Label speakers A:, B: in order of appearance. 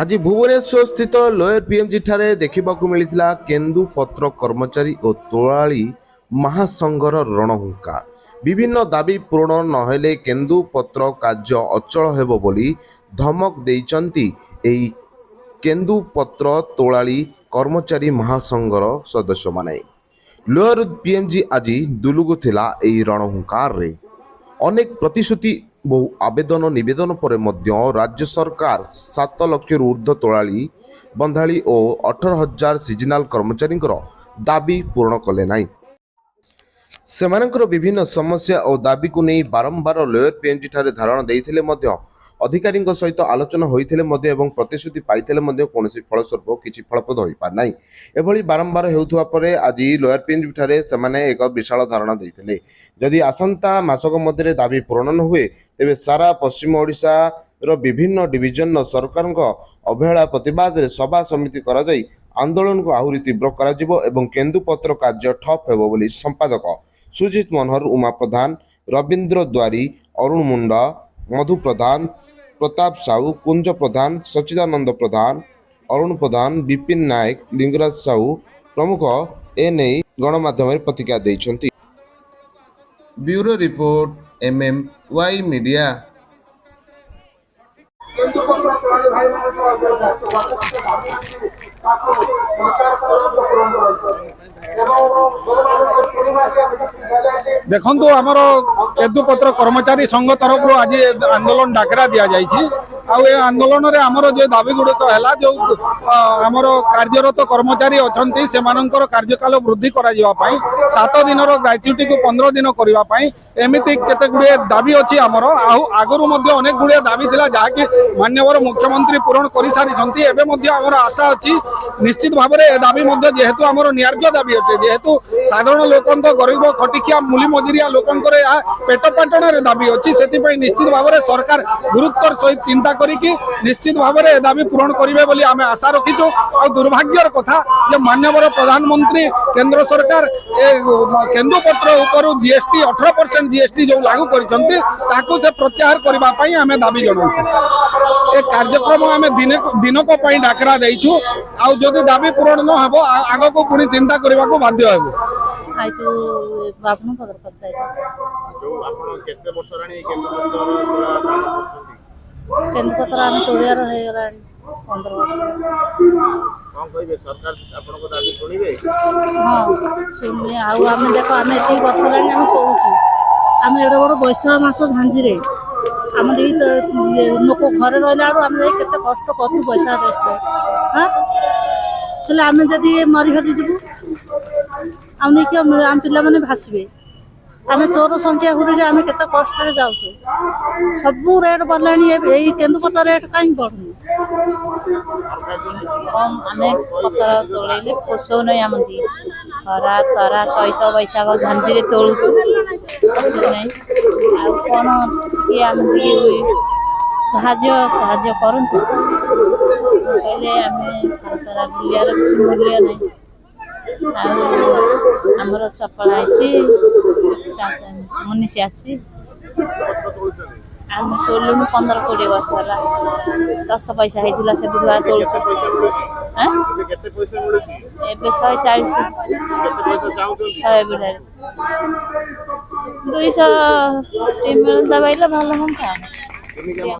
A: ଆଜି ଭୁବନେଶ୍ୱର ସ୍ଥିତ lower PMG ଠାରେ ଦେଖିବାକୁ ମିଳିଥିଲା କେନ୍ଦୁପତ୍ର କର୍ମଚାରୀ ଓ ତୋଳାଳି ମହାସଂଘର ରଣହୁଙ୍କାର। ବିଭିନ୍ନ ଦାବି ପୂରଣ ନହେଲେ କେନ୍ଦୁପତ୍ର କାର୍ଯ୍ୟ ଅଚଳ ହେବ ବୋଲି ଧମକ ଦେଇଛନ୍ତି ଏହି କେନ୍ଦୁପତ୍ର ତୋଳାଳି କର୍ମଚାରୀ ମହାସଂଘର ସଦସ୍ୟମାନେ। ଲୋୟର ପିଏମ୍ଜି ଆଜି ଦୁଲୁକୁଥିଲା ଏହି ରଣହୁଙ୍କାରରେ। ଅନେକ ପ୍ରତିଶ୍ରୁତି, ବହୁ ଆବେଦନ ନିବେଦନ ପରେ ମଧ୍ୟ ରାଜ୍ୟ ସରକାର 7 ଲକ୍ଷରୁ ଉର୍ଦ୍ଧ୍ୱ ତୋଳାଳି, ବନ୍ଧାଳି ଓ 18,000 ସିଜନାଲ କର୍ମଚାରୀଙ୍କର ଦାବି ପୂରଣ କଲେ ନାହିଁ। ସେମାନଙ୍କର ବିଭିନ୍ନ ସମସ୍ୟା ଓ ଦାବିକୁ ନେଇ ବାରମ୍ବାର ଲୋୟର ପିଏମ୍ଜି ଠାରେ ଧାରଣା ଦେଇଥିଲେ ମଧ୍ୟ, ଅଧିକାରୀଙ୍କ ସହିତ ଆଲୋଚନା ହୋଇଥିଲେ ମଧ୍ୟ ଏବଂ ପ୍ରତିଶ୍ରୁତି ପାଇଥିଲେ ମଧ୍ୟ କୌଣସି ଫଳସ୍ୱରୂପ କିଛି ଫଳପ୍ରଦ ହୋଇପାରିନାହିଁ। ଏଭଳି ବାରମ୍ବାର ହେଉଥିବା ପରେ ଆଜି ଲୋୟର ପିଏମ୍ଜି ଠାରେ ସେମାନେ ଏକ ବିଶାଳ ଧାରଣା ଦେଇଥିଲେ। ଯଦି ଆସନ୍ତା ମାସକ ମଧ୍ୟରେ ଦାବି ପୂରଣ ନ ହୁଏ, ତେବେ ସାରା ପଶ୍ଚିମ ଓଡ଼ିଶାର ବିଭିନ୍ନ ଡିଭିଜନର ସରକାରଙ୍କ ଅବହେଳା ପ୍ରତିବାଦରେ ସଭା ସମିତି କରାଯାଇ ଆନ୍ଦୋଳନକୁ ଆହୁରି ତୀବ୍ର କରାଯିବ ଏବଂ କେନ୍ଦୁପତ୍ର କାର୍ଯ୍ୟ ଠପ୍ ହେବ ବୋଲି ସମ୍ପାଦକ ସୁଜିତ ମନୋହର, ଉମା ପ୍ରଧାନ, ରବୀନ୍ଦ୍ର ଦ୍ୱାରୀ, ଅରୁଣ ମୁଣ୍ଡା, ମଧୁ ପ୍ରଧାନ, ପ୍ରତାପ ସାହୁ, କୁଞ୍ଜ ପ୍ରଧାନ, ସଚିଦାନନ୍ଦ ପ୍ରଧାନ, ଅରୁଣ ପ୍ରଧାନ, ବିପିନ ନାୟକ, ଲିଙ୍ଗରାଜ ସାହୁ ପ୍ରମୁଖ ଏନେଇ ଗଣମାଧ୍ୟମରେ ପ୍ରତିକ୍ରିୟା ଦେଇଛନ୍ତି। Bureau report, MMY media.
B: କେନ୍ଦୁପତ୍ର ତୋଳାଳି ଭାଇମାନଙ୍କର ଯେଉଁ ଦାବି, ତାକୁ ସରକାର ପୂରଣ କରନ୍ତୁ ଏବଂ ପୂର୍ଣ୍ଣିମାସୀ ଦିଆଯାଇଛି।
C: ଦେଖନ୍ତୁ, ଆମର କେନ୍ଦୁପତ୍ର କର୍ମଚାରୀ ସଂଘ ତରଫରୁ ଆଜି ଆନ୍ଦୋଳନ ଡାକରା ଦିଆଯାଇଛି। ଆଉ ଏ ଆନ୍ଦୋଳନରେ ଆମର ଯେଉଁ ଦାବି ଗୁଡ଼ିକ ହେଲା, ଯେଉଁ ଆମର କାର୍ଯ୍ୟରତ କର୍ମଚାରୀ ଅଛନ୍ତି, ସେମାନଙ୍କର କାର୍ଯ୍ୟକାଳ ବୃଦ୍ଧି କରାଯିବା ପାଇଁ, 7 ଦିନର ଗ୍ରାଚୁଇଟିକୁ 15 ଦିନ କରିବା ପାଇଁ, ଏମିତି କେତେ ଗୁଡ଼ିଏ ଦାବି ଅଛି ଆମର। ଆଉ ଆଗରୁ ମଧ୍ୟ ଅନେକ ଗୁଡ଼ିଏ ଦାବି ଥିଲା, ଯାହାକି ମାନ୍ୟବର ମୁଖ୍ୟମନ୍ତ୍ରୀ ପୂରଣ କରିସାରିଛନ୍ତି। ଏବେ ମଧ୍ୟ ଆମର ଆଶା ଅଛି, ନିଶ୍ଚିତ ଭାବରେ ଏ ଦାବି ମଧ୍ୟ ଯେହେତୁ ଆମର ନ୍ୟାର୍ଯ୍ୟ ଦାବି ଅଟେ, ଯେହେତୁ ସାଧାରଣ ଲୋକଙ୍କ, ଗରିବ ଖଟିଖିଆ ମୂଲି ମଜୁରିଆ ଲୋକଙ୍କର ଏହା ପେଟ ପାଟଣାରେ ଦାବି ଅଛି, ସେଥିପାଇଁ ନିଶ୍ଚିତ ଭାବରେ ସରକାର ଗୁରୁତ୍ୱର ସହିତ ଚିନ୍ତା କରିକି ନିଶ୍ଚିତ ଭାବରେ ଏ ଦାବି ପୂରଣ କରିବେ ବୋଲି ଆମେ ଆଶା ରଖିଛୁ। ଆଉ ଦୁର୍ଭାଗ୍ୟର କଥା ଯେ ମାନ୍ୟବର ପ୍ରଧାନମନ୍ତ୍ରୀ, କେନ୍ଦ୍ର ସରକାର ଏ କେନ୍ଦୁପତ୍ର ଉପରୁ ଜିଏସଟି, 18% ଜିଏସଟି ଯୋଉ ଲାଗୁ କରିଛନ୍ତି, ତାକୁ ସେ ପ୍ରତ୍ୟାହାର କରିବା ପାଇଁ ଆମେ ଦାବି ଜଣାଉଛୁ। ଏ କାର୍ଯ୍ୟକ୍ରମ ଆମେ ଦିନେ ଦିନକ ପାଇଁ ଡାକରା ଦେଇଛୁ। ଆଉ ଯଦି ଦାବି ପୂରଣ ନ ହେବ, ଆଗକୁ ପୁଣି ଚିନ୍ତା କରିବାକୁ ବାଧ୍ୟ ହେବୁ।
D: ଆଇଛୁ ବାମୁଣପଦର ପଞ୍ଚାୟତ।
E: ଯୋଉ ଆପଣ କେତେ ବର୍ଷ ହେଲାଣି ଏଇ କେନ୍ଦୁପତ୍ର ତୋଳା କାମ କରୁଛନ୍ତି?
D: କେନ୍ଦୁପତ୍ର ଆମେ ତୋଳିବାର ହେଇଗଲାଣି 15 ବର୍ଷ।
E: କଣ କହିବେ, ସରକାର ଆପଣଙ୍କ ଦାବି ଶୁଣିବେ?
D: ହଁ, ଶୁଣି। ଆଉ ଆମେ ଦେଖ, ଆମେ ଏତିକି ବର୍ଷ ହେଲାଣି ଆମେ ତୋଳୁଛୁ। ଆମେ ଏଡ଼େ ବଡ଼ ବୈଶାଖ ମାସ ଝାଞ୍ଜିରେ ଆମେ ଦେଖି ଲୋକ ଘରେ ରହିଲା ବେଳୁ ଆମେ ଯାଇ କେତେ କଷ୍ଟ କରୁଛୁ ପଇସା ଦେଶରେ। ହଁ, ହେଲେ ଆମେ ଯଦି ମରି ହଜି ଯିବୁ, ଆଉ ନେଇକି ଆମ ପିଲାମାନେ ଭାସିବେ। ଆମେ ଚୋର ସଂଖ୍ୟା ହୁରିରେ ଆମେ କେତେ କଷ୍ଟରେ ଯାଉଛୁ। ସବୁ ରେଟ୍ ବଢ଼ିଲାଣି, ଏଇ କେନ୍ଦୁପତ୍ର ରେଟ୍ କାହିଁକି ବଢ଼ୁନି?
F: କମ୍ ଆମେ ପତ୍ର ତୋଳେଇଲେ ପୋଷଉନାହିଁ ଆମକୁ। ଖରା ତରା, ଚୈତ ବୈଶାଖ ଝାଞ୍ଜିରେ ତୋଳୁଛୁ, ପୋଷଉନାହିଁ। ଆଉ କ'ଣ ଟିକେ ଆମକୁ ସାହାଯ୍ୟ କରନ୍ତୁ କହିଲେ ଆମେ ଖରା ତରା ବୁଲିବାର କିଛି ମୂଲ୍ୟ ନାହିଁ। ଆଉ ଆମର ଚପଳ ଆସିଛି, ମୁନିଷ ଆସିଛି। ଆମେ ତୋଳିଲୁଣି 15 20 ବର୍ଷ ହେଲା। 10 ପଇସା ହେଇଥିଲା ସେବେଠୁ ଆଉ ତୋଳୁଛୁ।
E: କେତେ ପଇସା ମିଳୁଛି?
F: ଆଁ?
E: ଏବେ କେତେ ପଇସା ମିଳୁଛି?
F: ଏବେ 140।
E: କେତେ ପଇସା ଚାହୁଁଛନ୍ତି?
F: 100 ବିଡ଼ାରେ 200 ଟିକେ ମିଳନ୍ତା ବୋଇଲେ ଭଲ ହୁଅନ୍ତା।
E: ଦିନିକିଆ